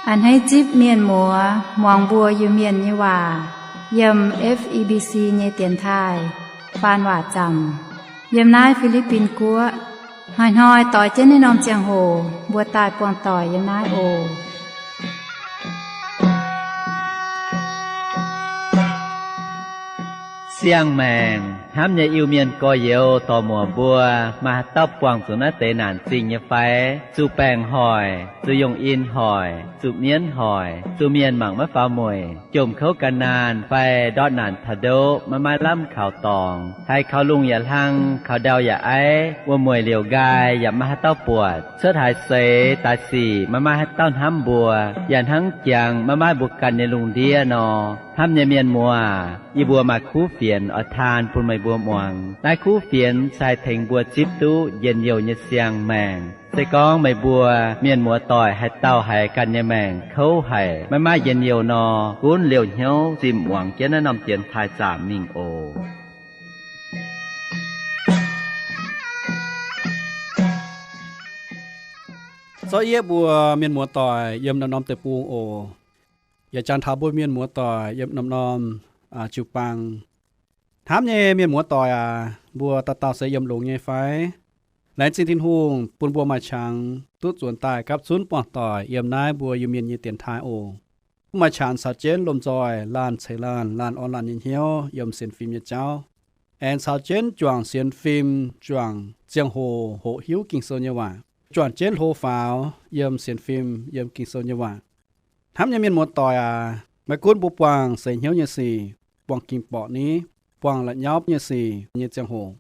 A'hneiv zipv mienh muoz muangx mbuo Iu-Mienh nyei waac yiem F E B C nyei dienx taaih faan waac zaamc yiem naaiv Fi^li^bin Guoqv. Hnoi-hnoi doix jienv naaiv norm ziangh hoc mbuo daaih buangh doic yiem naaiv oc. Siang-maengc hnamv nyei Iu-Mienh gorx-youz dorc-muoc mbuo, maaih haaix dauh buangh zuqc naaiv deix naanc zingh nyei fai? Zuqc baengc hoic, zuqc yongh in hoic, zuqc mienv hoic, zuqc mienh mangc maiv faaux mueic, jomc kouv gan naanh fai ndortv naanc taux ndoqv maiv maaih lamh kaux dorngx, haiz kaux lungh yaac hlang, kaux ndau yaac aiv, wuom-mueic liouc nqaai yaac maiv maaih haaix dauh buatc, cuotv haaix seix daaih sic maiv maaih haaix dauh hnamv mbuo, yaac hnangv jangx maiv maaih mbuo ganh nyei lungh ndiev nor. Hnamv nyei mienh muoz, yie mbuo maaih kuv fienx oix taan bun meih mbuo muangx. Naaiv kuv fienx se haih tengx mbuo zipv duqv njien-youh nyei siang-maengc. Se gorngv meih mbuo mienh muoz-doic haaix dauh haiz ganh nyei maengc kouv haic, maiv maaih njien-youh nor, gunv liouh hnyouv zimh muangx jienv naaiv norm dienx taaih zaamc mingh oc. Zorqv yieqv mbuo mienh muoz-doic yiem norm-norm deic-bung oc. Yaac jangx taux mbuo mienh muoz-doic yiem norm-norm jiu-baang. Hnamv nyei mienh muoz-doic aac, mbuo dauh dauh se yiem longx nyei fai? Laengz zingh Tin-Hungh bun mbuo maaih qangx duqv nzuonx daaih gapv zunv buangh doic yiem naaiv mbuo Iu-Mienh nyei dienx taaih oc. Maaih qangx caux jienv lomh nzoih laanh ceix laanh, laanh orn laanh nyei hnyouv yiem sienx fim nyei jauv, aengx caux jienv juangc sienx fim, juangc ziangh hoc hoqc hiuv Ging-Sou nyei waac, juangc jienv hlo faaux yiem sienx fim, yiem Ging-Sou nyei waac. Hnamv nyei mienh muoz-doic aac, maiv gunv mbuo buangh seix hnyouv nyei sic, buangh ging-borqc ni, buangh la'nyauv nyei sic nyei ziangh hoc,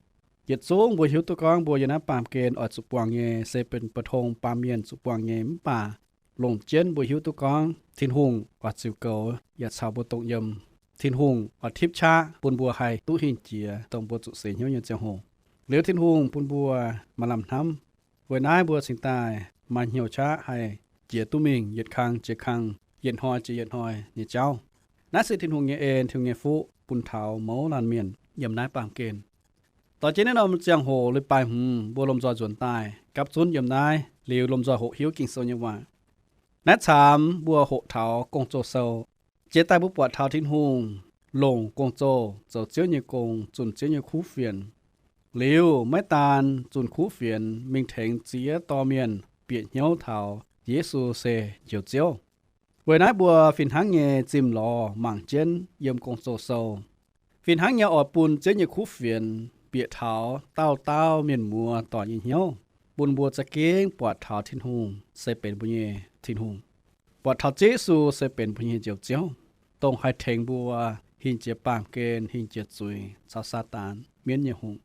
yietc zungv mbuo hiuv duqv gorngv mbuo yiem naaiv baamh gen oix zuqc buangh nyei se benx mbu'tong baamh mienh zuqc buangh nyei. Mv baac longc jienv mbuo hiuv duqv gorngv Tin-Hungh oix ziux goux yaac caux mbuo dongh yiem. Tin-Hungh oix tipv qaqv bun mbuo haih duqv hingh jiex dongh mbuo zuqc seix hnyouv nyei ziangh hoc. Liuz Tin-Hungh bun mbuo maaih lamh hnamv, weic naaiv mbuo cingx daaih maaih hnyouv qaqv haih jiex duqv mingh yietc kang jiex kang, yietc hnoi jiex yietc hnoi nyei jauv. Naaiv se Tin-Hungh nyei en, Tin-Hungh nyei fuqv bun taux mouz laanh mienh yiem naaiv baamh gen. Doix jienv naaiv norm ziangh hoc leiz-baaix hmz mbuo lomh nzoih nzuonx daaih gapv zunv yiem naaiv liuz lomh nzoih hoqc hiuv Ging-Sou nyei waac. Naaiv caamx mbuo hoqc taux Gong-Zoh Sou. Jiex daaih mbuo buatc taux Tin-Hungh longc gong-zoh zoux Ziouv nyei gong, zunh Ziouv nyei kuv fienx. Liuz maiv daan zunh kuv fienx, mingh tengx ziex dorh mienh bieqc hnyouv taux Yesu se Njoux Ziouv. Weic naaiv mbuo fih hnangv nyei zimh lorz mangc jienv yiem Gong-Zoh Sou. Fih hnangv nyei oix bun Ziouv nyei kuv fienx bieqc taux dauh dauh mienh muoz-doic nyei hnyouv, bun mbuo za'gengh buatc taux Tin-Hungh se benx mbuo nyei Tin-Hungh, buatc taux Ziouv Yesu se benx mbuo nyei Njoux Ziouv, dongh haih tengx mbuo hingh jiex baamh gen, hingh jiex zuiz caux Saadaan, mienv nyei hungh,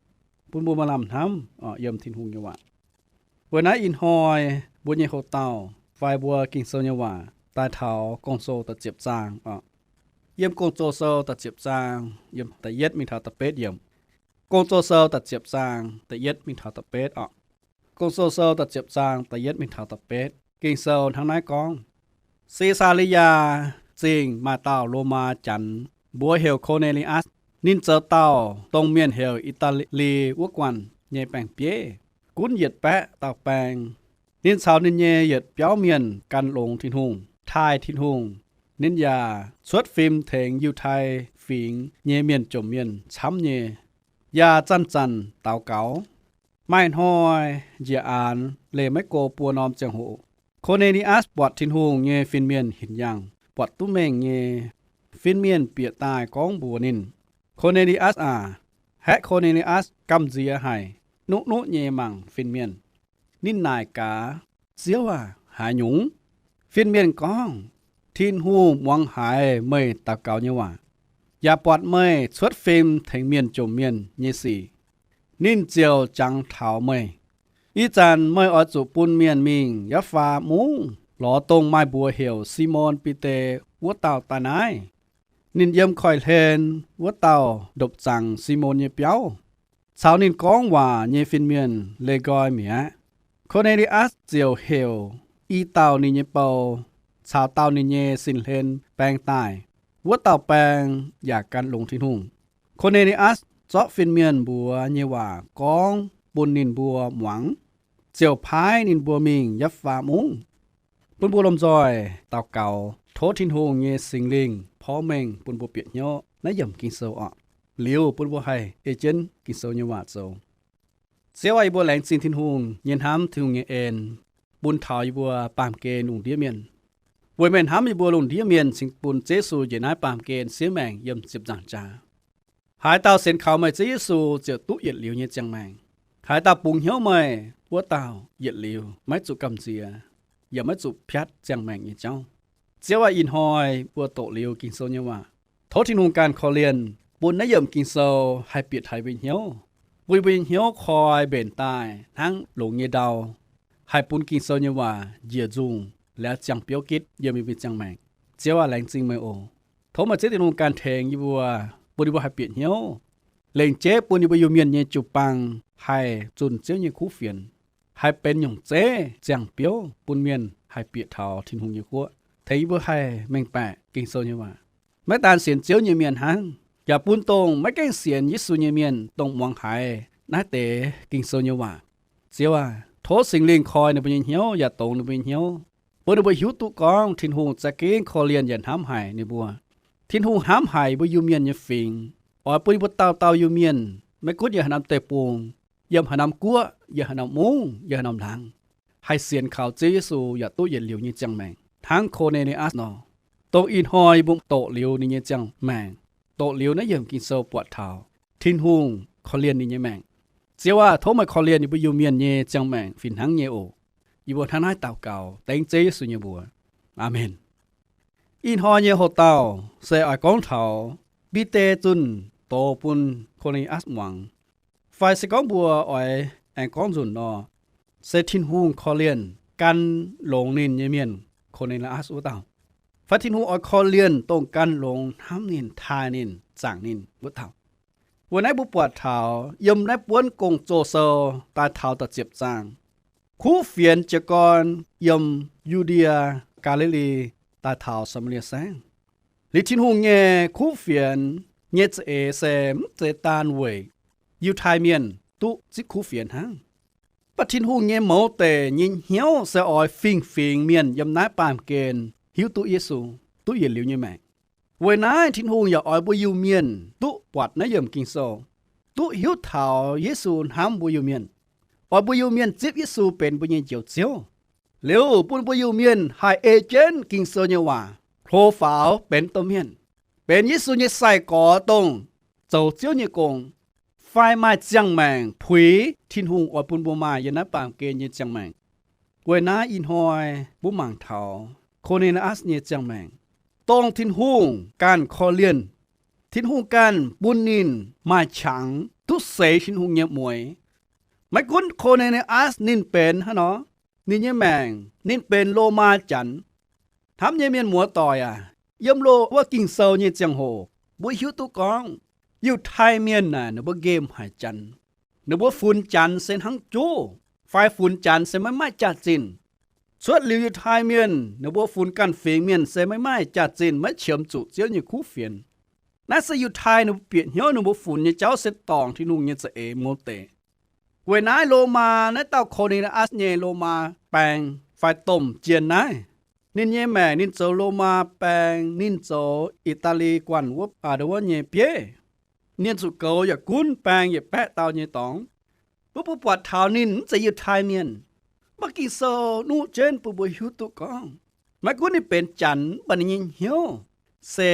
bun mbuo maaih lamh hnamv yiem Tin-Hungh nyei waac. Weic naaiv ih hnoi mbuo nyei hoc-dauh fai mbuo Ging-Sou nyei waac daaih taux Gong-Zoh da'ziepc zaang oc. Yiem Gong-Zoh Sou da'ziepc zaang, yiem da'yietv mingh taux da'betv yiemc. Gong-Zoh Sou da'ziepc zaang da'yietv mingh taux da'betv oc. Gong-Zoh Sou da'ziepc zaang da'yietv mingh taux da'betv, Ging-Sou hnangv naaiv gorngv, Se^saa^li^yaa Zingh maaih dauh Lomaa Janx, mbuox heuc Ko^ne^li^atc. Ninh zoux dauh dongh mienh heuc I^daa^li wuov guanh nyei baeng-bieiv, gunv yietc baeqv dauh baeng. Ninh caux ninh nyei yietc biauv mienh gan longx Tin-Hungh, taaih Tin-Hungh. Ninh yaac cuotv fim tengx Yiutai Fingx nyei mienh jomc mienh camv nyei, yaac zanc-zanc daux gaux. Maaih hnoi njiec aanx leih maiv go buo norm ziangh hoc, Ko^ne^li^atc buatc Tin-Hungh nyei fin-mienh hinc yaangh, buatc duqv mengh nyei. Fin-mienh bieqc daaih gorngv mbuox ninh, Ko^ne^li^atc aac. Haeqv Ko^ne^li^atc gamh nziex haic, nuqv-nuqv nyei mangc fin-mienh. Ninh naaic gaax, Ziouv aac, haaix nyungc? Fin-mienh gorngv, Tin-Hungh muangx haiz meih daux gaux nyei waac, yaac buatc meih cuotv fim tengx mienh jomc mienh nyei sic. Ninh ziouc jangx taux meih. Ih zanc meih oix zuqc bun mienh mingh Yapv^faa Mungv lorz dongh maaih mbuox heuc Simon Bide wuov dauh daaih naaiv. Ninh yiem koiv-hlen wuov dauh ndopv-zangc Simon nyei biauv. Caux ninh gorngv waac nyei fin-mienh leih nqoi mi'aqv. Ko^ne^li^atc ziouc heuc i dauh ninh nyei bou caux dauh ninh nyei sin-hlen baeng daaih. Wuov dauh baeng yaac gan longx Tin-Hungh. Ko^ne^li^atc zorqv fin-mienh mbuox nyei waac gorngv bun ninh mbuo muangx, ziouc paaiv ninh mbuo mingh Yapv^faa Mungv. Bun mbuo lomh nzoih daux gaux, tov Tin-Hungh nyei Singx Lingh porv mengh bun mbuo bieqc hnyouv naaiv yiemc Ging-Sou orqc. Liuz bun mbuo haih ei jienv Ging-Sou nyei waac zoux. Ziouv aah, yie mbuo laengz zingh Tin-Hungh nyei hnamv, Tin-Hungh nyei en, bun taux yie mbuo baamh gen lungh ndiev mienh. Weic meih hnamv yie mbuo lungh ndiev mienh cingx bun Ziouv Yesu njiec naaiv baamh gen siev maengc yiem ziepc nzaangc jaax. Haaix dauh sienx kaux meih Ziouv Yesu ziouc duqv yietc liuz nyei ziangh maengc. Haaix dauh bungx hnyouv meih, wuov dauh yietc liuz maiv zuqc gamh nziex, yaac maiv zuqc piatv ziangh maengc nyei jauv. Ziouv aah, ih hnoi mbuo doqc liuz Ging-Sou nyei waac, tov Tin-Hungh ganh korv-lienh bun naaiv yiemc Ging-Sou haih bieqc taux yie mbuo nyei hnyouv, bun yie mbuo nyei hnyouv koi mbenc daaih hnangv longx nyei ndau, haih bun Ging-Sou nyei waac njiec nzungh liuz ziangh biouv gitv yiem yie mbuo nyei ziangh maengc. Ziouv aah, laengz zingh meih oc. Tov meih Ziouv Tin-Hungh ganh tengx yie mbuo, bun yie mbuo haih bieqc hnyouv, lengc jeiv bun yie mbuo Iu-Mienh nyei jiu-baang haih zunh Ziouv nyei kuv fienx, haih benx nyungc zeiv ziangh biouv bun mienh haih bieqc taux Tin-Hungh nyei guoqv, tengx yie mbuo haih mengh baeqc Ging-Sou nyei waac. Maiv daan sienx Ziouv nyei mienh hnangv, yaac bun dongh maiv gaengh sienx Yesu nyei mienh dongh muangx haiz naaiv deix Ging-Sou nyei waac. Ziouv aah, tov Singx Lingh koi ninh mbuo nyei hnyouv yaac dongz ninh mbuo nyei hnyouv, bun ninh mbuo hiuv duqv gorngv Tin-Hungh za'gengh korv-lienh yaac hnamv haic ninh mbuo. Tin-Hungh hnamv haic yie mbuo Iu-Mienh nyei fingx, oix bun yie mbuo dauh dauh Iu-Mienh, maiv gunv yiem haaix norm deic-bung, yiem haaix norm guoqv, yiem haaix norm mungv, yiem haaix norm laangz, haih sienx kaux Ziouv Yesu yaac duqv yietc liuz nyei ziangh maengc hnangv Ko^ne^li^atc nor. Dongh ih hnoi yie mbuo doqc liuz ninh nyei ziangh maengc, doqc liuz naaiv yiemc Ging-Sou buatc taux Tin-Hungh korv-lienh ninh nyei maengc. Ziouv aah, tov meih korv-lienh yie mbuo Iu-Mienh nyei ziangh maengc fih hnangv nyei oc. Yie mbuo hnangv naaiv daux gaux dengv Ziouv Yesu nyei mbuox. Aamen. Ih hnoi nyei hoc-dauh se oix gorngv taux Bide zunh doz bun Ko^ne^li^atc muangx. Fai se gorngv mbuo oix aengx gorngv nzunc nor, se Tin-Hungh korv-lienh gan longx ninh nyei mienh, Ko^ne^li^atc wuov dauh. Fai Tin-Hungh oix korv-lienh dongh gan longx hnamv ninh, taaih ninh, zaangc ninh wuov dauh. Weic naaiv mbuo buatc taux yiem naaiv buonv Gong-Zoh sou daaih taux da'ziepc zaang, kuv fienx jiez gorn yiem Yu^ndie, Gaa^li^li, daaih taux Saa^maa^lie Saengv. Liuz Tin-Hungh nyei kuv fienx nyei za'eix se mv zeiz daan weic Yiutai Mienh duqv zipv kuv fienx hnangv. Mv baac Tin-Hungh nyei mouz deic nyei hnyouv se oix fingx-fingx mienh yiem naaiv baamh gen hiuv duqv Yesu, duqv yietc liuz nyei maengc. Weic naaiv Tin-Hungh yaac oix mbuo Iu-Mienh duqv buatc naaiv yiemc Ging-Sou, duqv hiuv taux Yesu hnamv mbuo Iu-Mienh, oix mbuo Iu-Mienh zipv Yesu benx mbuo nyei Njoux Ziouv. Liuz bun mbuo Iu-Mienh haih ei jienv Ging-Sou nyei waac hlo faaux benx domh mienh, benx Yesu nyei sai-gorx dongh zoux Ziouv nyei gong, fai maaih ziangh maengc puix Tin-Hungh oix bun mbuo maaih yiem naaiv baamh gen nyei ziangh maengc. Weic naaiv ih hnoi mbuo mangc taux Ko^ne^li^atc nyei ziangh maengc, dongh Tin-Hungh ganh korv-lienh. Tin-Hungh ganh bun ninh maaih qangx duqv seix Tin-Hungh nyei mueix. Maiv gunv Ko^ne^li^atc ninh benx hnangv nor, ninh nyei maengc ninh benx Lomaa Janx. Hnamv nyei mienh muoz-doic aac, yiem loz wuov Ging-Sou nyei ziangh hoc mbuo hiuv duqv gorngv Yiutai Mienh naaic ninh mbuo nqemh haic Janx. Ninh mbuo funx Janx se hnangv juv, fai funx Janx se maiv maaih jaax-zinh. Cuotv liuz Yiutai Mienh ninh mbuo funx ganh fingx mienh se maiv maaih jaax-zinh, maiv qiemx zuqc Ziouv nyei kuv fienx. Naaiv se Yiutai ninh mbuo bieqc hnyouv ninh mbuo funx nyei jauv se dorngc Tin-Hungh nyei za'eix mouz deic. Weic naaiv Lomaa naaiv dauh Ko^ne^li^atc nyei Lomaa baeng fai domh jien naaiv, ninh nyei maengc ninh zoux Lomaa baeng, ninh zoux I^daa^lie Guanh wuov a'ndau wuov nyei bieiv. Ninh zuqc goux yietc gunv baeng yietc baeqv dauh nyei dorngx. Mbuo mbuo buatc taux ninh mv zeiz Yiutai Mienh. Mv baac Ging-Sou nuqv jienv bun mbuo hiuv duqv gorngv, maiv gunv ninh benx Janx, mv baac ninh nyei hnyouv se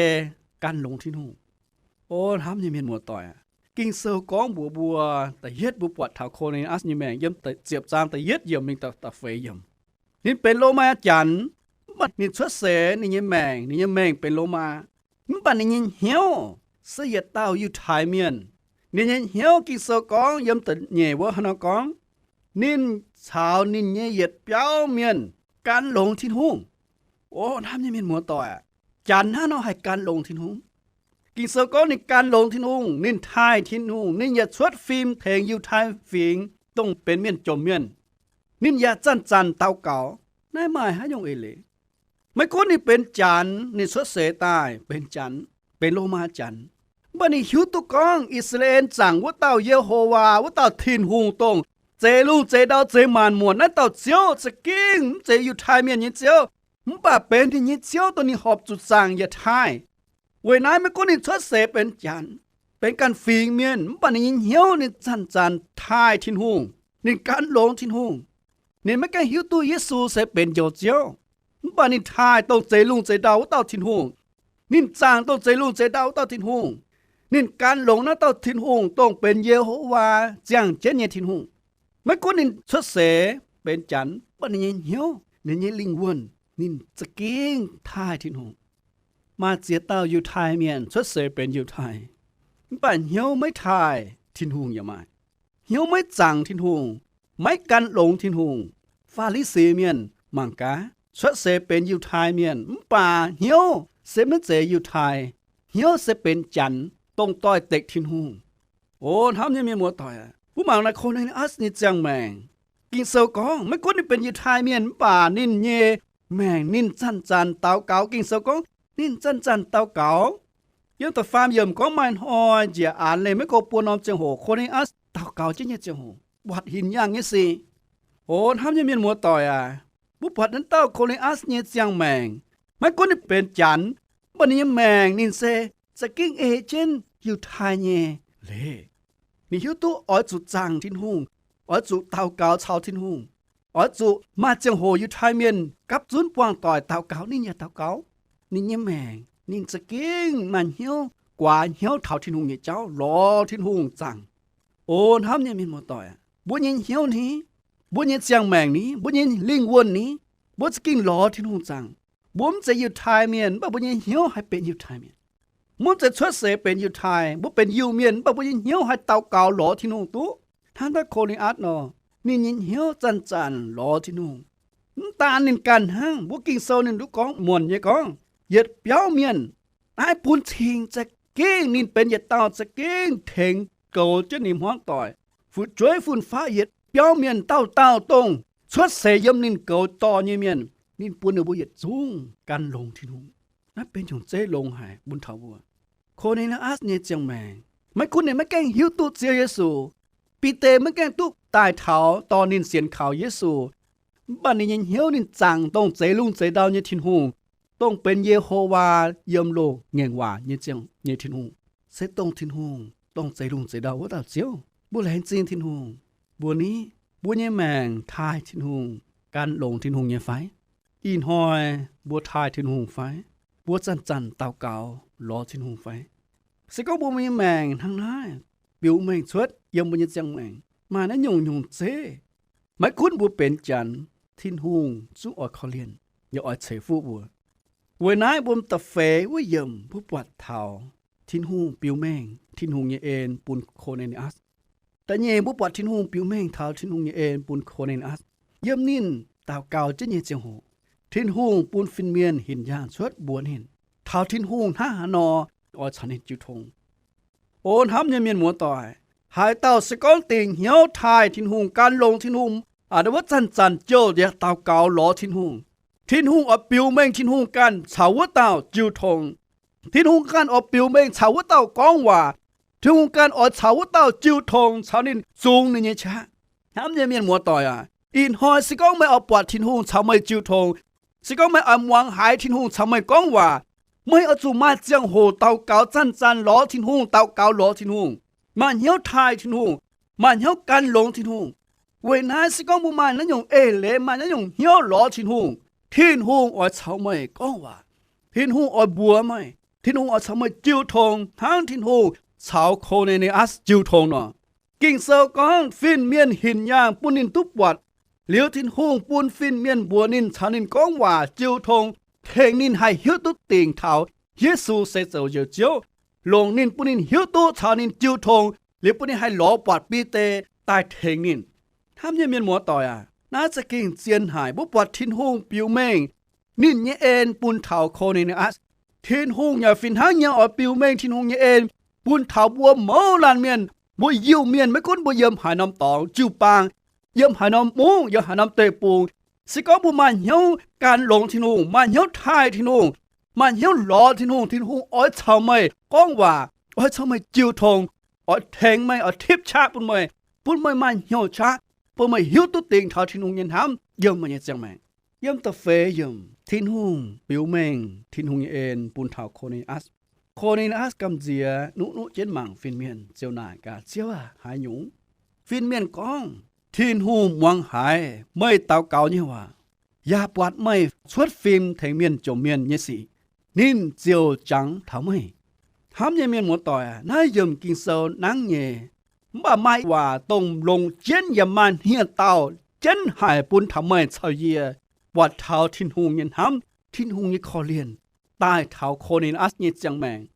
gan longx Tin-Hungh. O hnamv nyei mienh muoz-doic aac, Ging-Sou gorngv mbuox mbuo, da'yietv mbuo buatc taux Ko^ne^li^atc nyei maengc yiem ziepc zaang da'yietv yiemc mingh da'feix yiemc. Ninh benx Lomaa Janx, mv baac ninh cuotv seix ninh nyei maengc, ninh nyei mengh benx Lomaa. Mv baac ninh nyei hnyouv se yietc dauh Yiutai Mienh. Ninh nyei hnyouv Ging-Sou gorngv yiem da'nyeic wuov hnangv nor gorngv, ninh caux ninh nyei yietc biauv mienh gan longx Tin-Hungh. O hnamv nyei mienh muoz-doic aac, Janx hnangv nor haih gan longx Tin-Hungh? Ging-Sou gorngv ninh gan longx Tin-Hungh, ninh taaih Tin-Hungh, ninh yaac cuotv fim tengx Yiutai fingx dongh benx mienh jomc mienh. Ninh yaac zanc-zanc daux gaux. Naaiv maaih haaix nyungc eix leiz? Maiv gunv ninh benx Janx, ninh cuotv seix daaih benx Janx, benx Lomaa Janx, mv baac ninh hiuv duqv gorngv I^saa^laa^en Zaangc wuov dauh Ye^ho^waa, wuov dauh Tin-Hungh dongh zeix lungh zeix ndau zeix maanc muotc naaiv dauh Ziouv za'gengh mv zeiz Yiutai Mienh nyei Ziouv. mv baac benx ninh nyei ziouv dongh ninh horpc zuqc zaangc yietc taaih. Weic naaiv maiv gunv ninh cuotv seix benx janx, benx ganh fingx mienh, mv baac ninh nyei hnyouv ninh zanc-zanc taaih Tin-Hungh. Ninh gan longx Tin-Hungh. Ninh maiv gaengh hiuv duqv Yesu se benx Njoux Ziouv, mv baac ninh taaih dongh zeix lungh zeix ndau wuov dauh Tin-Hungh. Ninh zaangc dongh zeix lungh zeix ndau wuov dauh Tin-Hungh. Ninh gan longx naaiv dauh Tin-Hungh dongh benx Ye^ho^waa, ziangh jienv nyei Tin-Hungh. Maiv gunv ninh cuotv seix benx janx, mv baac ninh nyei hnyouv, ninh nyei lingh wuonh, ninh za'gengh taaih Tin-Hungh. Maaih ziex dauh Yiutai Mienh cuotv seix benx Yiutai, mv baac hnyouv maiv taaih Tin-Hungh yaac maaih. Hnyouv maiv zaangc Tin-Hungh, maiv gan longx Tin-Hungh. Faa^li^si Mienh mangc gaax, cuotv seix benx Yiutai Mienh mv baac hnyouv se maiv zeiz Yiutai, hnyouv se benx janx, dongh doix-dekc Tin-Hungh. O hnamv nyei mienh muoz-doic aac, mbuo mangc naaiv Ko^ne^li^atc nyei ziangh maengc. Ging-Sou gorngv maiv gunv ninh benx Yiutai Mienh mv baac ninh nyei maengc ninh zanc-zanc daux gaux. Ging-Sou gorngv ninh zanc-zanc daux gaux. Yiem da'faam yiemc gorngv maaih hnoi njiec aanx leih maiv go buo norm ziangh hoc, Ko^ne^li^atc daux gaux jienv nyei ziangh hoc, buatc hinc yaangh nyei sic. O hnamv nyei mienh muoz-doic aac, mbuo buatc naaiv dauh Ko^ne^li^atc nyei ziangh maengc. Maiv gunv ninh benx janx, mv baac ninh nyei maengc ninh se za'gengh ei jienv Yiutai nyei leiz. Ninh hiuv duqv oix zuqc zaangc Tin-Hungh, oix zuqc daux gaux caux Tin-Hungh, oix zuqc maaih ziangh hoc Yiutai Mienh gapv zunv buangh doic daux gaux ninh yaac daux gaux. Ninh nyei maengc ninh za'gengh maaih hnyouv guaax hnyouv taux Tin-Hungh nyei jauv, lorz Tin-Hungh zaangc. O hnamv nyei mienh muoz-doic aac, mbuo nyei hnyouv ni, mbuo nyei ziangh maengc ni, mbuo nyei lingh wuonh ni, mbuo za'gengh lorz Tin-Hungh zaangc. Mbuo mv zeiz Yiutai Mienh mv baac mbuo nyei hnyouv haih benx Yiutai Mienh. Mbuo mv zeiz cuotv seix benx Yiutai, mbuo benx Iu-Mienh mv baac mbuo nyei hnyouv haih daux gaux lorz Tin-Hungh duqv. Hnangv naaiv Ko^ne^li^atc nor, ninh nyei hnyouv zanc-zanc lorz Tin-Hungh. Mv daan ninh ganh hnangv, mbuo Ging-Sou ninh duqv gorngv muonc nyei gorngv, yietc biauv mienh, naaiv bun cing za'gengh ninh benx yietc dauh za'gengh tengx goux jienv ninh hmuangv doic, fu'jueiv fun-faqv yietc biauv mienh dauh dauh dongh cuotv seix yiem ninh goux dorh nyei mienh, ninh bun ninh mbuo yietc zungv gan longx Tin-Hungh. Naaiv benx nyungc zeiv longx haic bun taux mbuo. Ko^ne^li^atc nyei ziangh maengc, maiv gunv ninh maiv gaengh hiuv duqv Ziouv Yesu, Bide maiv gaengh duqv daaih taux dorh ninh sienx kaux Yesu, mv baac ninh nyei hnyouv ninh zaangc dongh zeix lungh zeix ndau nyei Tin-Hungh, dongh benx Ye^ho^waa, yiem loz-ngaengc waac nyei ziangh nyei Tin-Hungh, se dongh Tin-Hungh dongh zeix lungh zeix ndau wuov dauh Ziouv. Mbuo laengz zingh Tin-Hungh. Mbuo ni, mbuo nyei maengc taaih Tin-Hungh, gan longx Tin-Hungh nyei fai? Ih hnoi mbuo taaih Tin-Hungh fai? Mbuo zanc-zanc daux gaux lorz Tin-Hungh fai? Se gorngv mbuo nyei maengc hnangv naaiv biux mengh cuotv yiem mbuo nyei ziangh maengc maaih naaiv nyungc-nyungc zeiv, maiv gunv mbuo benx janx, Tin-Hungh zungv oix korv-lienh yaac oix ceix fuqv mbuo. Weic naaiv mbuo da'feix wuov yiemc mbuo buatc taux Tin-Hungh biux mengh Tin-Hungh nyei en bun Ko^ne^li^atc. Da'nyeic mbuo buatc Tin-Hungh biux mengh taux Tin-Hungh nyei en bun Ko^ne^li^atc. Yiem ninh daux gaux jienv nyei ziangh hoc, Tin-Hungh bun fin-mienh hinc yaangh cuotv mbuox ninh taux Tin-Hungh hnangv haaix nor oix caux ninh jiu tong. O hnamv nyei mienh muoz-doic, haaix dauh se gorngv dingc hnyouv taaih Tin-Hungh, gan longx Tin-Hungh, aa, wuov zanc-zanc jouh njiec daux gaux lorz Tin-Hungh, Tin-Hungh oix biux mengh Tin-Hungh ganh caux wuov dauh jiu tong. Tin-Hungh ganh oix biux mengh caux wuov dauh gorngv waac. Tin-Hungh ganh oix caux wuov dauh jiu tong caux ninh zungx ninh nyei qaqv. Hnamv nyei mienh muoz-doic aac, ih hnoi se gorngv meih oix buatc Tin-Hungh caux meih jiu tong, se gorngv meih oix muangx haiz Tin-Hungh caux meih gorngv waac, meih oix zuqc maaih ziangh hoc daux gaux zanc-zanc lorz Tin-Hungh, daux gaux lorz Tin-Hungh, maaih hnyouv taaih Tin-Hungh, maaih hnyouv gan longx Tin-Hungh. Weic naaiv se gorngv mbuo maaih naaiv nyungc eix leiz, maaih naaiv nyungc hnyouv lorz Tin-Hungh, Tin-Hungh oix caux meih gorngv waac. Tin-Hungh oix mbuox meih. Tin-Hungh oix caux meih jiu tong hnangv Tin-Hungh caux Ko^ne^li^atc jiu tong nor. Ging-Sou gorngv fin-mienh hinc yaangh bun ninh duqv buatc. Liuz Tin-Hungh bun fin-mienh mbuox ninh, caux ninh gorngv waac, jiu tong, tengx ninh haih hiuv duqv dingc taux Yesu se zoux Njoux Ziouv, longc ninh bun ninh hiuv duqv caux ninh jiu tong, liuz bun ninh haih lorz buatc Bide daaih tengx ninh. Hnamv nyei mienh muoz-doic aac, naaiv za'gengh zien haic. Mbuo buatc Tin-Hungh biux mengh ninh nyei en bun taux Ko^ne^li^atc. Tin-Hungh yaac fih hnangv nyei oix biux mengh Tin-Hungh nyei en bun taux mbuo mouz laanh mienh, mbuo Iu-Mienh, maiv gunv mbuo yiem haaix norm dorngx jiu-baang, yiem haaix norm mungv, yiem haaix norm deic-bung. Se gorngv mbuo maaih hnyouv gan longx Tin-Hungh, maaih hnyouv taaih Tin-Hungh, maaih hnyouv lorz Tin-Hungh, Tin-Hungh oix caux meih gorngv waac, oix caux meih jiu tong, oix tengx meih, oix tipv qaqv bun meih, bun meih maaih hnyouv qaqv, bun meih hiuv duqv dingc taux Tin-Hungh nyei hnamv yiem meih nyei ziangh maengc. Yiem da'feix yiemc, Tin-Hungh biux mengh Tin-Hungh nyei en bun taux Ko^ne^li^atc. Ko^ne^li^atc gamh nziex nuqv nuqv jienv mangc fin-mienh ziouc naaic gaax, Ziouv aah! Haaix nyungc? Fin-mienh gorngv, Tin-Hungh muangx haiz meih daux gaux nyei waac, yaac buatc meih cuotv fim tengx mienh jomc mienh nyei sic. Ninh ziouc jangx taux meih. Hnamv nyei mienh muoz-doic aac, naaiv yiemc Ging-Sou nangv nyei. Mv baac maaih waac dongh longx jienv yaac maaih hniev-daauh jienv haic bun taux meih caux yie buatc taux Tin-Hungh nyei hnamv, Tin-Hungh nyei korv-lienh daaih taux Ko^ne^li^atc nyei ziangh maengc.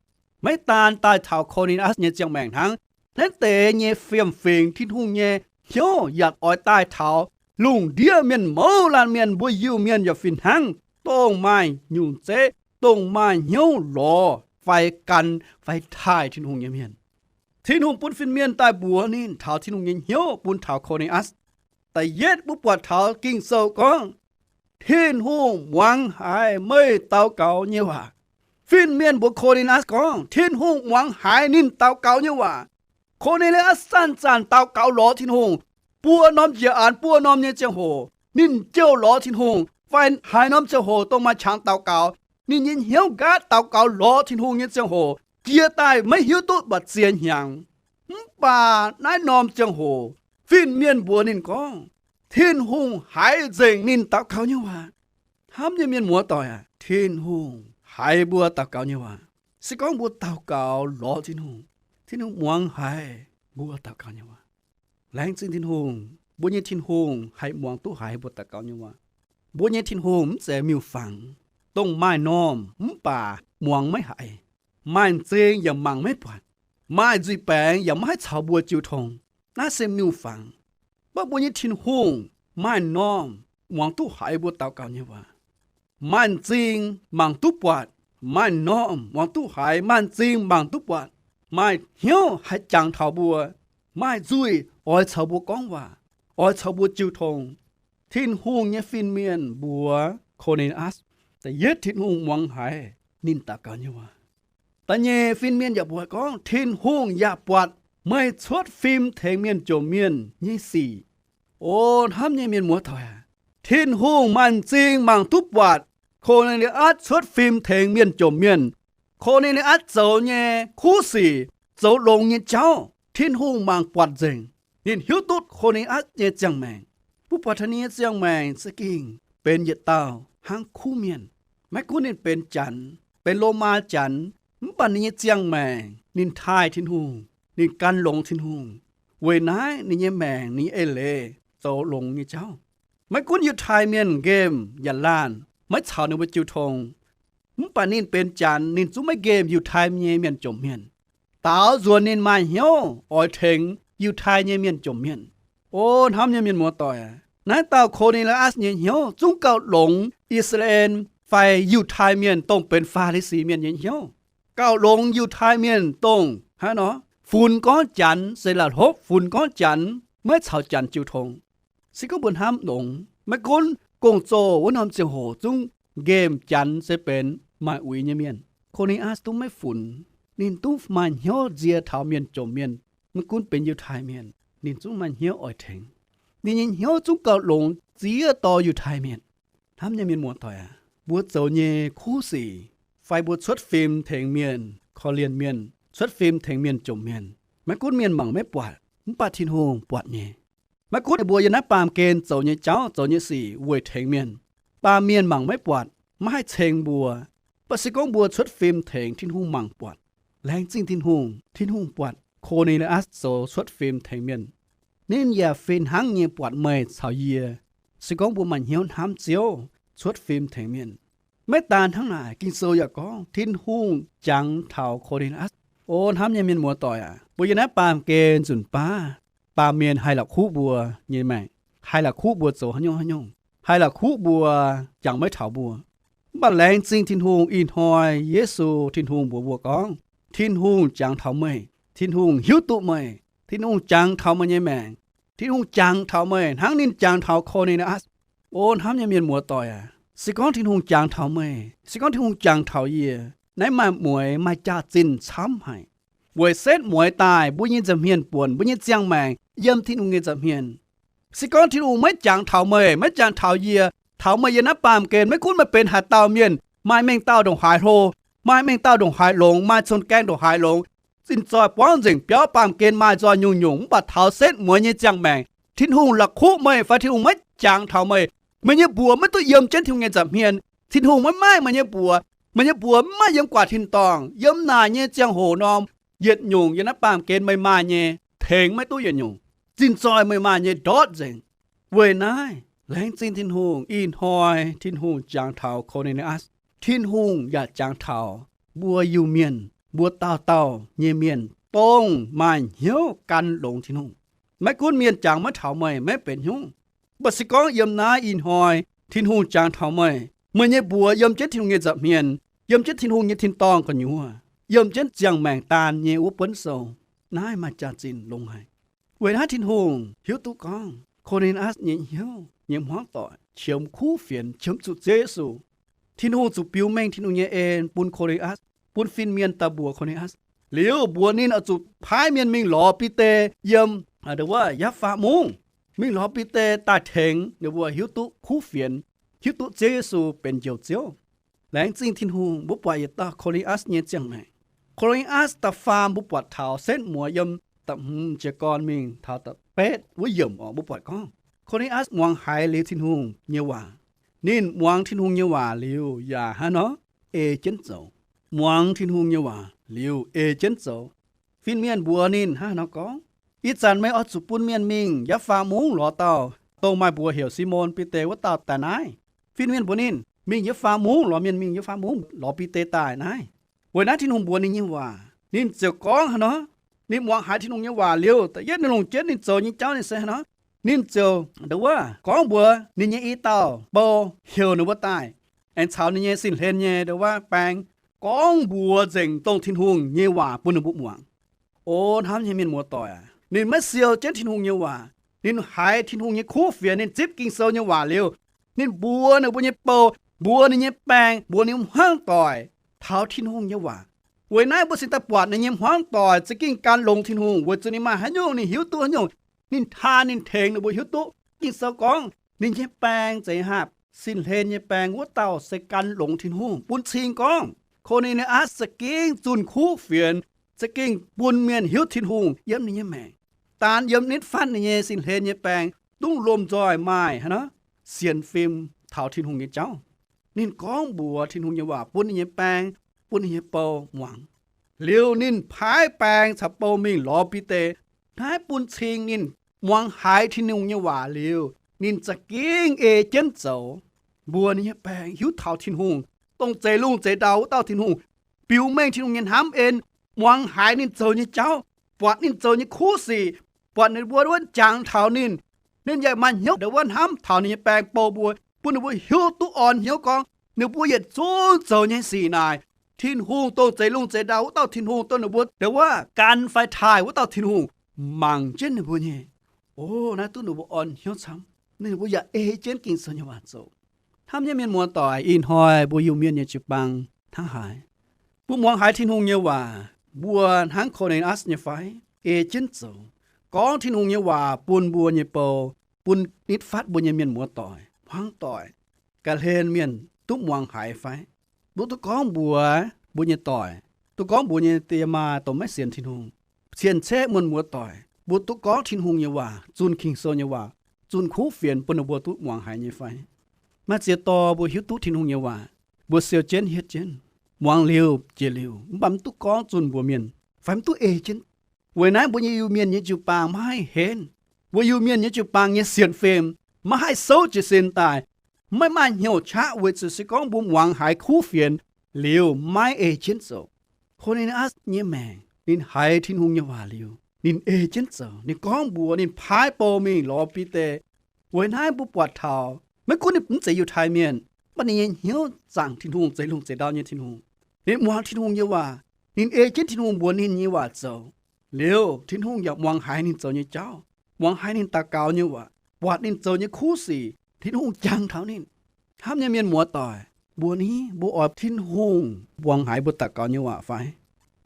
Maiv daan daaih taux Ko^ne^li^atc nyei ziangh maengc hnangv, naaiv deix nyei fiem-fingx, Tin-Hungh nyei hnyouv yaac oix daaih taux lungh ndiev mienh mouz laanh mienh, mbuo Iu-Mienh yaac fih hnangv, dongh maaih nyungc zeiv, dongh maaih hnyouv lorz fai gan fai taaih Tin-Hungh nyei mienh. Tin-Hungh bun fin-mienh daaih mbuox ninh taux Tin-Hungh nyei hnyouv bun taux Ko^ne^li^atc. Da'yietv mbuo buatc taux Ging-Sou gorngv, Tin-Hungh muangx haiz meih daux gaux nyei waac. Fin-mienh mbuox Ko^ne^li^atc gorngv Tin-Hungh muangx haiz ninh daux gaux nyei waac. Ko^ne^li^atc zanc-zanc daux gaux lorz Tin-Hungh. Buo norm njiec aanx buo norm nyei ziangh hoc ninh jouh lorz Tin-Hungh, fai haaix norm ziangh hoc dongh maaih qangx daux gaux, ninh nyei hnyouv nqaatv daux gaux lorz Tin-Hungh nyei ziangh hoc jiex daaih maiv hiuv duqv mbu'ziex hnyangx. Mv baac naaiv norm ziangh hoc fin-mienh mbuox ninh gorngv Tin-Hungh haiz nzengc ninh daux gaux nyei waac. Hnamv nyei mienh muoz-doic aac, Tin-Hungh haiz mbuo daux gaux nyei waac. Se gorngv mbuo daux gaux lorz Tin-Hungh, Tin-Hungh muangx haiz mbuo daux gaux nyei waac. Laengz zingh Tin-Hungh, mbuo nyei Tin-Hungh haih muangx duqv haiz mbuo daux gaux nyei waac. Mbuo nyei Tin-Hungh mv zeiz miuc-fangx, dongh maaih normh mv baac muangx maiv haiz, maaih m'zing yaac mangc maiv buatc, maaih nzuih baengx yaac maiv haih caux mbuo jiu tong. Naaiv se miuc-fangx. Mv baac mbuo nyei Tin-Hungh maaih normh muangx duqv haiz mbuo daux gaux nyei waac. Maaih m'zing mangc duqv buatc, maaih normh muangx duqv haiz, maaih m'zing mangc duqv buatc, maaih hnyouv haih jangx taux mbuo, maaih nzuih oix caux mbuo gorngv waac, oix caux mbuo jiu tong. Tin-Hungh nyei fin-mienh mbuox Ko^ne^li^atc, da'yietv Tin-Hungh muangx haiz ninh daux gaux nyei waac. Da'nyeic fin-mienh yaac mbuox gorngv Tin-Hungh yaac buatc meih cuotv fim tengx mienh jomc mienh nyei sic. O hnamv nyei mienh muoz-doic aac, Tin-Hungh maaih m'zing mangc duqv buatc Ko^ne^li^atc cuotv fim tengx mienh jomc mienh. Ko^ne^li^atc zoux nyei kuv sic, zoux longx nyei jauv, Tin-Hungh mangc buatc nzengc. Ninh hiuv duqv Ko^ne^li^atc nyei ziangh maengc. Mbuo buatc taux ninh nyei ziangh maengc za'gengh benx yietc dauh hnangv kuv mienh. Maiv gunv ninh benx Janx, benx Lomaa Janx, mv baac ninh nyei ziangh maengc ninh taaih Tin-Hungh, ninh gan longx Tin-Hungh. Weic naaiv ninh nyei maengc, ninh nyei eix leiz zoux longx nyei jauv. Maiv gunv Yiutai Mienh nqemh yaac laanh maiv caux ninh mbuo jiu tong, mv baac ninh benx Janx, ninh zungv maiv nqemh Yiutai nyei mienh jomc mienh. Daaux nzuonx ninh maaih hnyouv oix tengx Yiutai nyei mienh jomc mienh. O hnamv nyei mienh muoz-doic aac, naaiv dauh Ko^ne^li^atc nyei hnyouv zungv gauh longx I^saa^laa^en fai Yiutai Mienh dongh benx Faa^li^si Mienh nyei hnyouv. Gauh longx Yiutai Mienh dongh hnangv nor funx gorngv Janx se la'hlopv, funx gorngv Janx maiv caux Janx jiu tong. Se gorngv mbuo hnamv longx, maiv gunv gong-zoh wuov norm ziangh hoc zungv nqemh Janx se benx maaih uix nyei mienh. Ko^ne^li^atc dungv maiv funx. Ninh dungv maaih hnyouv nzie taux mienh jomc mienh, maiv gunv benx Yiutai Mienh, ninh zungv maaih hnyouv oix tengx. Ninh nyei hnyouv zungv gauh longx ziex dorh Yiutai Mienh. Hnamv nyei mienh muoz-doic aac, mbuo zoux nyei kuv sic fai mbuo cuotv fim tengx mienh, korv-lienh mienh, cuotv fim tengx mienh jomc mienh, maiv gunv mienh mangc maiv buatc, mv baac Tin-Hungh buatc nyei. Maiv gunv mbuo yiem naaiv baamh gen zoux nyei jauv, zoux nyei sic weic tengx mienh, baamh mienh mangc maiv buatc, maiv haih ceng mbuo. Mv baac se gorngv mbuo cuotv fim tengx, Tin-Hungh mangc buatc. Laengz zingh Tin-Hungh, Tin-Hungh buatc Ko^ne^li^atc zoux cuotv fim tengx mienh. Ninh yaac fih hnangv nyei buatc meih caux yie. Se gorngv mbuo maaih hnyouv hnamv Ziouv, cuotv fim tengx mienh. Maiv daan hnangv naaic, Ging-Sou yaac gorngv Tin-Hungh jangx taux Ko^ne^li^atc. O hnamv nyei mienh muoz-doic aac, mbuo yiem naaiv baamh gen nzunc baav, baamh mienh haih la'kuqv mbuo nyei maengc, haih la'kuqv mbuo zoux haaix nyungc haaix nyungc, haih la'kuqv mbuo jangx maiv taux mbuo. Mv baac laengz zingh Tin-Hungh, ih hnoi Yesu Tin-Hungh mbuox mbuo gorngv, Tin-Hungh jangx taux meih. Tin-Hungh hiuv duqv meih. Tin-Hungh jangx taux meih nyei maengc. Tin-Hungh jangx taux meih hnangv ninh jangx taux Ko^ne^li^atc. O hnamv nyei mienh muoz-doic aac, se gorngv Tin-Hungh jangx taux meih, se gorngv Tin-Hungh jangx taux yie, naaiv maaih mueix maaih jaax-zinh camv haic. Weic setv mueix daaih mbuo nyei nza'hmien buonc, mbuo nyei ziangh maengc yiem Tin-Hungh nyei nza'hmien. Se gorngv Tin-Hungh maiv jangx taux meih, maiv jangx taux yie, Taux meih yiem naaiv baamh gen, maiv gunv meih benx haaix dauh mienh, maaih mengh dauh ndongc haaix hlo, maaih mengh dauh ndongc haaix longx, maaih cong-gaeng ndongc haaix longx, zinh zoih buangv nzengc biauv baamh gen maaih nzoih nyungc-nyungc, mv baac taux setv mueiz nyei ziangh maengc, Tin-Hungh la'kuqv meih fai Tin-Hungh maiv jangx taux meih. Meih nyei mbuox maiv duqv yiem jienv Tin-Hungh nyei nza'hmien. Tin-Hungh maiv maaih meih nyei mbuox. Meih nyei mbuox maiv maaih yiem guaax tin-dorngh, yiem naaic nyei ziangh hoc norm, yietc nyungc yiem naaiv baamh gen meih maaih nyei tengx maiv duqv yietc nyungc. Zinh zoih meih maaih nyei ndortv nzengc. Weic naaiv laengz zingh Tin-Hungh, ih hnoi Tin-Hungh jangx taux Ko^ne^li^atc, Tin-Hungh yaac jangx taux mbuo Iu-Mienh, mbuo dauh dauh nyei mienh dongh maaih hnyouv gan longx Tin-Hungh. Maiv gunv mienh jangx maiv taux meih maiv benx hnyouv, mv baac se gorngv yiem naaiv ih hnoi Tin-Hungh jangx taux meih, meih nyei mbuox yiem jienv Tin-Hungh nyei nza'hmien, yiem jienv Tin-Hungh nyei tin-dorngh gu'nyuoz, yiem jienv ziangh maengc daan nyei wuov buonv sou, naaiv maaih jaax-zinh longx haic. Weic naaiv Tin-Hungh hiuv duqv gorngv Ko^ne^li^atc nyei hnyouv nyei hmuangv doic qiemx kuv fienx, qiemx zuqc Ziouv Yesu. Tin-Hungh zuqc biux mengh Tin-Hungh nyei en bun Ko^ne^li^atc, bun fin-mienh daaih mbuox Ko^ne^li^atc. Liuz mbuox ninh oix zuqc paaiv mienh mingh lorz Bide yiem, aa, ndau wuov Yaafaa Mungv, mingh lorz Bide daaih tengx ninh mbuo hiuv duqv kuv fienx, hiuv duqv Ziouv Yesu benx Njoux Ziouv. Laengz zingh Tin-Hungh, mbuo buatc yietc dauh Ko^ne^li^atc nyei ziangh maengc. Ko^ne^li^atc da'faam mbuo buatc taux setv mueiz yiem da'hmz jiez gorn mingh taux da'betv wuov yiemc orqc, mbuo buatc gorngv Ko^ne^li^atc muangx haiz liuz Tin-Hungh nyei waac. Ninh muangx Tin-Hungh nyei waac liuz yaac hnangv nor ei jienv zoux. Muangx Tin-Hungh nyei waac liuz ei jienv zoux. Fin-mienh mbuox ninh hnangv haaix nor gorngv, Ih zanc meih oix zuqc bun mienh mingh Yaafaa Mungv lorz dauh, dongh maaih mbuox heuc Simon Bide wuov dauh daaih naaiv. Fin-mienh mbuox ninh, Mingh Yaafaa Mungv, lorz mienh mingh Yaafaa Mungv lorz Bide daaih naaiv. Weic naaiv Tin-Hungh mbuox ninh nyei waac, ninh ziouc gorngv hnangv nor. Ninh muangx haiz Tin-Hungh nyei waac liuz, da'yietv ninh longc jienv ninh zoux nyei jauv ninh se hnangv nor. Ninh ziouc ndau wuov gorngv mbuox ninh nyei i dauh bou heuc ninh mbuo daaih, aengx caux ninh nyei sin-hlen nyei ndau wuov baeng, gorngv mbuox nzengc dongh Tin-Hungh nyei waac bun ninh mbuo muangx. O hnamv nyei mienh muoz-doic aac, ninh maiv siou jienv Tin-Hungh nyei waac. Ninh haiz Tin-Hungh nyei kuv fienx, ninh zipv Ging-Sou nyei waac liuz, ninh mbuox ninh mbuo nyei bou, mbuox ninh nyei baeng, mbuox ninh hmuangv doic taux Tin-Hungh nyei waac. Weic naaiv mbuo cingx daaih buatc ninh nyei hmuangv doic za'gengh gan longx Tin-Hungh, weic zuqc ninh maaih haaix nyungc ninh hiuv duqv haaix nyungc, ninh taan ninh tengx ninh mbuo hiuv duqv. Ging-Sou gorngv ninh nyei baeng zeiz haah, sin-hlen nyei baeng wuov dauh se gan longx Tin-Hungh, bun cing gorngv Ko^ne^li^atc za'gengh zunh kuv fienx, za'gengh bun mienh hiuv Tin-Hungh yiem ninh nyei maengc. Daan yiem nitv fatv ninh nyei sin-hlen nyei baeng, dungx lomh nzoih maaih hnangv nor sienx fim taux Tin-Hungh nyei jauv. Ninh gorngv mbuox Tin-Hungh nyei waac bun ninh nyei baeng, bun ninh nyei bou muangx. Liuz ninh paaiv baeng caux bou mingh lorz Bide. Naaiv bun cing ninh muangx haiz Tin-Hungh nyei waac liuz, ninh za'gengh ei jienv zoux, mbuox ninh nyei baeng hiuv taux Tin-Hungh, dongh zeix lungh zeix ndau wuov dauh Tin-Hungh, biux mengh Tin-Hungh nyei hnamv en, muangx haiz ninh zoux nyei jauv, buatc ninh zoux nyei kuv sic, buatc ninh mbuo wuov jangx taux ninh. Ninh yaac maaih hnyouv ndau wuov hnamv taux ninh nyei baeng bou mbuo, bun ninh mbuo hiuv duqv orn hnyouv gorngv ninh mbuo yietc zungv zoux nyei sic naaic, Tin-Hungh, dongh zeix lungh zeix ndau wuov dauh Tin-Hungh, dongh ninh mbuo ndau wuov gan fai taaih wuov dauh Tin-Hungh, mangc jienv ninh mbuo nyei. O, naaiv duqv ninh mbuo orn hnyouv camv. Ninh mbuo yaac ei jienv Ging-Sou nyei waac zoux. Hnamv nyei mienh muoz-doic, ih hnoi mbuo Iu-Mienh nyei jiu-baang hnangv haaix? Mbuo muangx haiz Tin-Hungh nyei waac, mbuo hnangv Ko^ne^li^atc nyei fai? Ei jienv zoux, gorngv Tin-Hungh nyei waac bun mbuo nyei bou, bun nitv fatv mbuo nyei mienh muoz-doic, hmuangv doic, ga'hlen mienh duqv muangx haiz fai? Mbuo duqv gorngv mbuox mbuo nyei doic, duqv gorngv mbuox nyei die maa dongh maiv sienx Tin-Hungh, cien-ceqv muonh muoz-doic, mbuo duqv gorngv Tin-Hungh nyei waac, zunh Ging-Sou nyei waac, zunh kuv fienx bun ninh mbuo duqv muangx haiz nyei fai? Maaih ziex dorh mbuo hiuv duqv Tin-Hungh nyei waac, mbuo siou jienv hietv jienv, muangx liuz jiex liuz, mv baac mv duqv gorngv zunh mbuox mienh, fai mv duqv ei jienv. Weic naaiv mbuo nyei Iu-Mienh nyei jiu-baang maiv haih henv. Mbuo Iu-Mienh nyei jiu-baang nyei sienx fim maiv haih souv jiez sin daaih, maiv maaih hnyouv qaqv, weic zuqc se gorngv mbuo muangx haiz kuv fienx liuz maiv ei jienv zoux. Ko^ne^li^atc nyei maengc, ninh haiz Tin-Hungh nyei waac liuz, ninh ei jienv zoux. Ninh gorngv mbuox, ninh paaiv bou mingh lorz Bide. Weic naaiv mbuo buatc taux maiv gunv ninh mv zeiz Yiutai Mienh, mv baac ninh nyei hnyouv zaangc Tin-Hungh, zeix lungh zeix ndau nyei Tin-Hungh. Ninh muangx Tin-Hungh nyei waac, ninh ei jienv Tin-Hungh mbuox ninh nyei waac zoux. Liuz Tin-Hungh yaac muangx haiz ninh zoux nyei jauv, muangx haiz ninh daux gaux nyei waac, buatc ninh zoux nyei kuv sic, Tin-Hungh jangx taux ninh. Hnamv nyei mienh muoz-doic, mbuo ni, mbuo oix Tin-Hungh muangx haiz mbuo daux gaux nyei waac fai?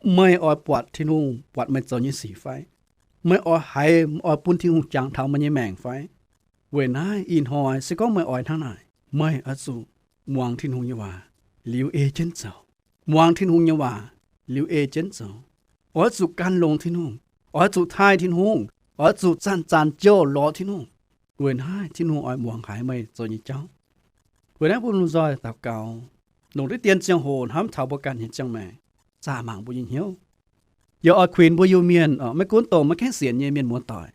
Meih oix buatc Tin-Hungh buatc meih zoux nyei sic fai? Meih oix haiz, oix bun Tin-Hungh jangx taux meih nyei maengc fai? Weic naaiv ih hnoi se gorngv meih oix hnangv naaic, Meih oix zuqc muangx Tin-Hungh nyei waac liuz ei jienv zoux. Muangx Tin-Hungh nyei waac liuz ei jienv zoux. Oix zuqc gan longx Tin-Hungh. Oix zuqc taaih Tin-Hungh. Oix zuqc zanc-zanc jouh lorz Tin-Hungh. Weic naaiv Tin-Hungh oix muangx haiz meih zoux nyei jauv. Weic naaiv bun lomh nzoih daux gaux, longc diqv dien ziangh hoc hnamv taux mbuo ganh nyei ziangh maengc, zaah mangc mbuo nyei hnyouv. Yaac oix kuinx mbuo Iu-Mienh, maiv gunv dongh maiv gaengh sienx nyei mienh muoz-doic.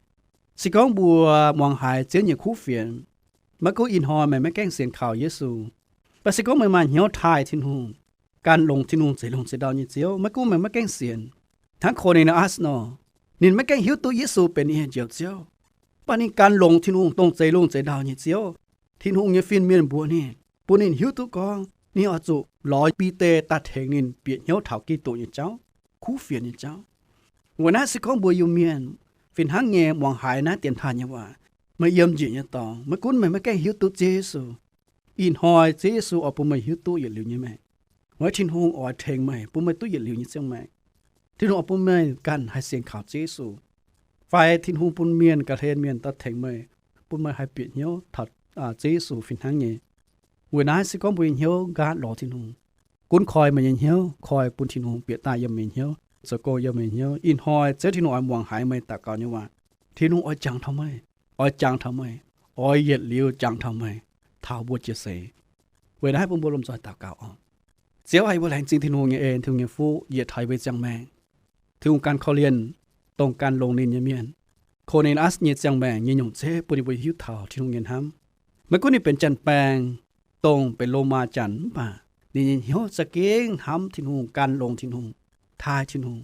Se gorngv mbuo muangx haiz Ziouv nyei kuv fienx, maiv gunv ih hnoi meih maiv gaengh sienx kaux Yesu, mv baac se gorngv meih maaih hnyouv taaih Tin-Hungh, gan longx Tin-Hungh zeix lungh zeix ndau nyei Ziouv, maiv gunv meih maiv gaengh sienx, hnangv Ko^ne^li^atc nor, ninh maiv gaengh hiuv duqv Yesu benx ninh nyei Njoux Ziouv, mv baac ninh gan longx Tin-Hungh, dongh zeix lungh zeix ndau nyei Ziouv. Tin-Hungh nyei fin-mienh mbuox ninh, bun ninh hiuv duqv gorngv ninh oix zuqc lorz Bide daaih tengx ninh bieqc hnyouv taux Giduc nyei jauv, kuv fienx nyei jauv. Weic naaiv se gorngv mbuo Iu-Mienh fih hnangv nyei muangx haiz naaiv dienx taaih nyei waac, meih yiem njiec nyei dorngx, maiv gunv meih maiv gaengh hiuv duqv Ziouv Yesu, ih hnoi Ziouv Yesu oix bun meih hiuv duqv yietc liuz nyei maengc. Weic Tin-Hungh oix tengx meih, bun meih duqv yietc liuz nyei ziangh maengc. Tin-Hungh oix bun meih ganh haih sienx kaux Ziouv Yesu, fai Tin-Hungh bun mienh ga'hlen mienh daaih tengx meih, bun meih haih bieqc hnyouv taux Ziouv Yesu fih hnangv nyei. Weic naaiv se gorngv mbuo nyei hnyouv nqaatv lorz Tin-Hungh, gunv koi meih nyei hnyouv, koi bun Tin-Hungh bieqc daaih yiem meih nyei hnyouv, zoux gong yiem meih nyei hnyouv. Ih hnoi Ziouv Tin-Hungh oix muangx haiz meih daux gaux nyei waac. Tin-Hungh oix jangx taux meih, oix jangx taux meih, oix yietc liuz jangx taux meih, taux mbuo jiez seix. Weic naaiv bun mbuo lomh nzoih daux gaux oc. Ziouv aah, yie mbuo laengz zingh Tin-Hungh nyei en, Tin-Hungh nyei fuqv yietc taux yie mbuo nyei ziangh maengc. Tin-Hungh gan korv-lienh dongh gan longx ninh nyei mienh. Ko^ne^li^atc nyei ziangh maengc nyei nyungc zeiv bun yie mbuo hiuv taux Tin-Hungh nyei hnamv. Maiv gunv ninh benx janx-baeng, dongh benx Lomaa janx, mv baac ninh nyei hnyouv za'gengh hnamv Tin-Hungh, gan longx Tin-Hungh, taaih Tin-Hungh.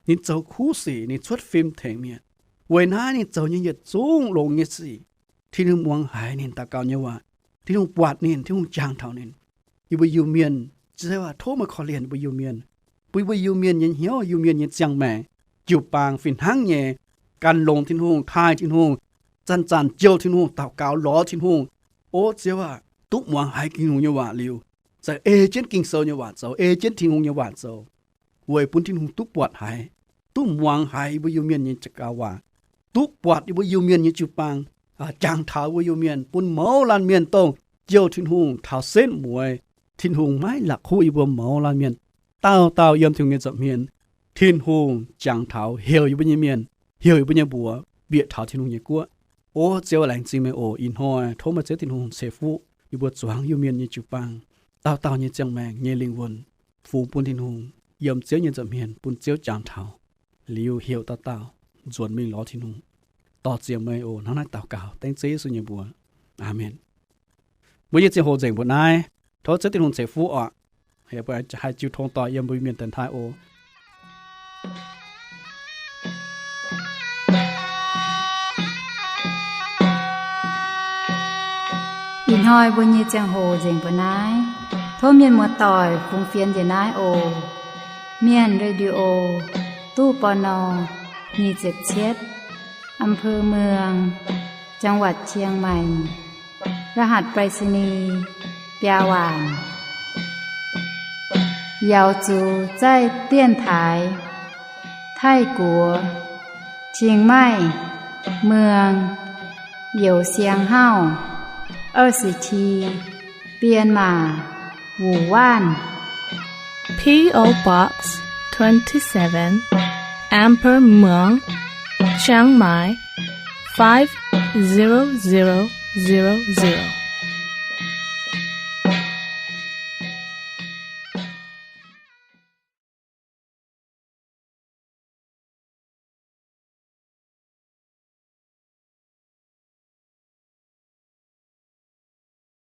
Ninh zoux kuv sic, ninh cuotv fim tengx mienh. Weic naaiv ninh zoux nyei yietc zungv longx nyei sic, Tin-Hungh muangx haiz ninh daux gaux nyei waac. Tin-Hungh buatc ninh, Tin-Hungh jangx taux ninh. Yie mbuo Iu-Mienh, Ziouv aah, tov meih korv-lienh yie mbuo Iu-Mienh, bun yie mbuo Iu-Mienh nyei hnyouv, Iu-Mienh nyei ziangh maengc, jiu-baang fih hnangv nyei gan longx Tin-Hungh, taaih Tin-Hungh, zanc-zanc jouh Tin-Hungh, daux gaux lorz Tin-Hungh. O Ziouv aah, duqv muangx haiz Tin-Hungh nyei waac liuz, za'eix ei jienv Ging-Sou nyei waac zoux, ei jienv Tin-Hungh nyei waac zoux, weic bun Tin-Hungh duqv buatc haiz, duqv muangx haiz yie mbuo Iu-Mienh nyei jauv-gaux waac, duqv buatc yie mbuo Iu-Mienh nyei jiu-baang, jangx taux yie mbuo Iu-Mienh, bun mouz laanh mienh dongh jouh Tin-Hungh taux setv mueiz. Tin-Hungh maiv la'kuqv yie mbuo mouz laanh mienh, dauh dauh yiem Tin-Hungh nyei nza'hmien. Tin-Hungh jangx taux heuc yie mbuo nyei mienh, heuc yie mbuo nyei mbuox bieqc taux Tin-Hungh nyei guoqv. O Ziouv, laengz zingh meih oc. Ih hnoi tov meih Ziouv Tin-Hungh ceix fuqv yie mbuo zuangx Iu-Mienh nyei jiu-baang, dauh dauh nyei ziangh maengc nyei lingh wuonh, fungx bun Tin-Hungh yiem Ziouv nyei nza'hmien, bun Ziouv jangx taux, liuz heuc dauh dauh nzuonx mingh lorz Tin-Hungh. Dorh ziec meih oc. Hnangv naaiv daux gaux dengv Ziouv Yesu nyei mbuox. Aamen. Mbuo nyei ziangh hoc nzengc mbuoqc naaiv. Tov Ziouv Tin-Hungh ceix fuqv oc. Haih jiu tong doic yiem mbuo Iu-Mienh dienx taaih oc. Ih hnoi mbuo nyei ziangh hoc nzengc mbuoqc naaiv. Tov mienh muoz-doic fungx fienx njiec naaiv oc. Mienh Radio, ตู้ ปณ. nyic ziepc cietv, อำเภอเมือง จังหวัดเชียงใหม่ รหัสไปรษณีย์ biaa waanc. 瑶族在电台 Taiv-Guoqv เชียงใหม่เมือง Youh Siang Hauv ยี่สิบเจ็ด Bienh Maac Wuonh Waanc. P O Box twenty-seven, Amber Muang, Chiang Mai, five zero zero zero zero.